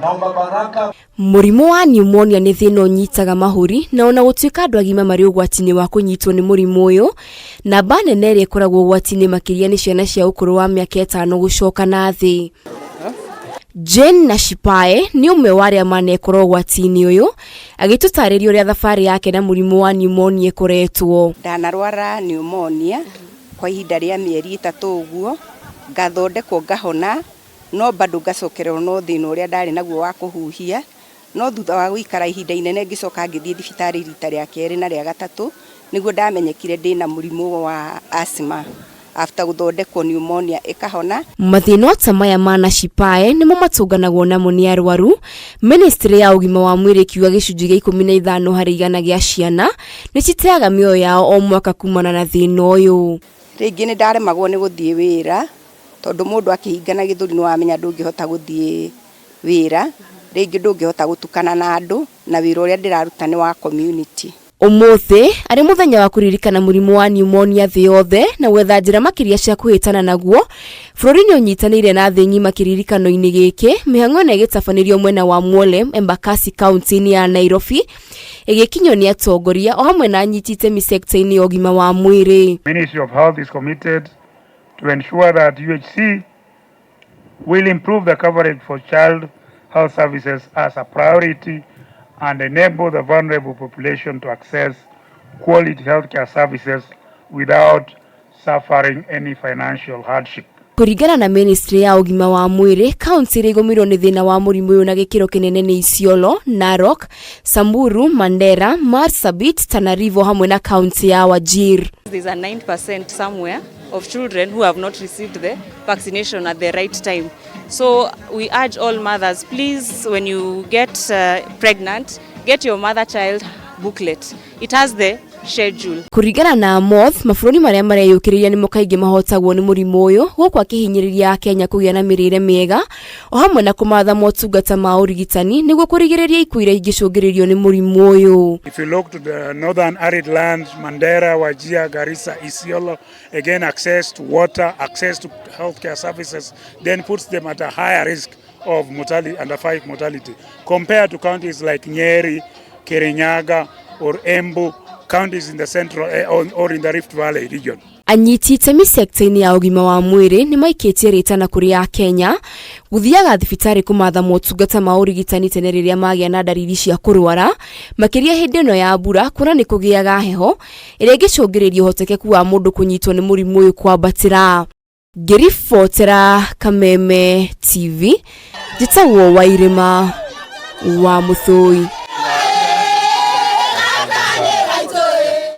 Naomba baraka. Mũrimũ wa pneumonia nĩ thĩna ũnyitaga mahũri na ona gũtuĩka andũ agima marĩ ũgwati-inĩ wa kũnyitwo nĩ mũrimũ ũyũ, namba nene ĩrĩa ĩkoragwo ũgwati-inĩ makĩria nĩ ciana cia ũkũrũ wa mĩaka ĩtano gũcoka na thĩ. Jane Nashipae nĩ ũmwe wa arĩa manekora ũgwati-inĩ ũyũ, agĩtũtarĩria ũrĩa thabarĩ yake na mũrimũ wa pneumonia ĩkoretwo. Ndanarwara pneumonia kwa ihinda rĩa mĩeri 3 ũguo, ngathondekwo ngahona, no bado ngacokererwo no thĩna ũrĩa ndarĩ naguo wa kũhuhia. No thutha wa gũikara ihinda inene ngĩcoka ngĩthiĩ thibitarĩ rita rĩa kerĩ na rĩa gatatũ, nĩguo ndamenyekire ndĩna mũrimũ wa asthma after gũthondekwo pneumonia ĩkahona. Mathĩna ta maya ma Nashipae nĩmo matũnganagwo namo nĩ arwaru, Ministry ya ũgima wa mwĩrĩ ĩkiuga gĩcunjĩ gĩa 15 harĩ igana gĩa ciana nĩ citeaga mĩoyo yao o mwaka kumana na thĩna ũyũ. Rĩngĩ nĩ ndaremagwo nĩ gũthiĩ wĩra, tondũ mũndũ akĩhingana gĩthũri nĩ wamenya ndũngĩhota gũthiĩ wĩra, rĩngĩ ndũngĩhota gũtukana na andũ, na wĩra ũrĩa ndĩraruta nĩ wa community. Ũmũthĩ arĩ mũthenya wa kũririkana mũrimũ wa pneumonia thĩ yothe na gwetha njĩra makĩria cia kũhĩtana naguo, bũrũri nĩ ũnyitanĩire na thĩ ng'ima kĩririkano-inĩ gĩkĩ, mĩhang'o ĩno ĩgĩtabanĩrio mwena wa Mwole, Embakasi kaunti-inĩ ya Nairobi, ĩgĩkinyio nĩ atongoria o hamwe na anyiti itemi sekta-inĩ ya ũgima wa mwĩrĩ. Ministry of Health is committed to ensure that UHC will improve the coverage for child health services as a priority and enable the vulnerable population to access quality healthcare services without suffering any financial hardship. Kũringana na ministry ya ũgima wa mwĩrĩ, kaunti iria igũmĩirwo nĩ thĩna wa mũrimũ ũyũ na gĩkĩro kĩnene nĩ Isiolo, Narok, Samburu, Mandera, Marsabit, Tana River hamwe na kaunti ya Wajir. There's a 9% somewhere of children who have not received the vaccination at the right time. So we urge all mothers, please, when you get pregnant, get your mother-child booklet. It has the schedule. Kũringana na Amoth, mabũrũri marĩa mareyũkĩrĩria nĩmo kaingĩ mahotagwo nĩ mũrimũ ũyũ, gũkũ akĩhinyĩrĩria Akenya kũgĩa na mĩrĩre mĩega o hamwe na kũmatha motungata ma ũrigitani nĩguo kũrigĩrĩria ikuũ iria ingĩcũngĩrĩrio nĩ mũrimũ ũyũ. If you look to the northern arid lands, Mandera, Wajir, Garissa, Isiolo, again access to water, access to healthcare services, then puts them at a higher risk of mortality, under 5 mortality, compared to counties like Nyeri, Kirinyaga, or Embu, counties in the central or in the Rift Valley region. Anyiti itemi sekta-inĩ ya ũgima wa mwĩrĩ nĩ maikĩtie rĩtana kũrĩ Akenya gũthiaga thibitarĩ kũmatha motungata ma ũrigitani tene rĩrĩa magĩa na ndariri cia kũrwara, makĩria hĩndĩ ĩno ya mbura kuona nĩ kũgĩaga heho ĩrĩa ĩngĩcũngĩrĩria ũhotekeku wa mũndũ kũnyitwo nĩ mũrimũ ũyũ kwambatĩra. Ngĩribotera Kameme TV, njĩtagwo Wairĩma wa Mũthũi.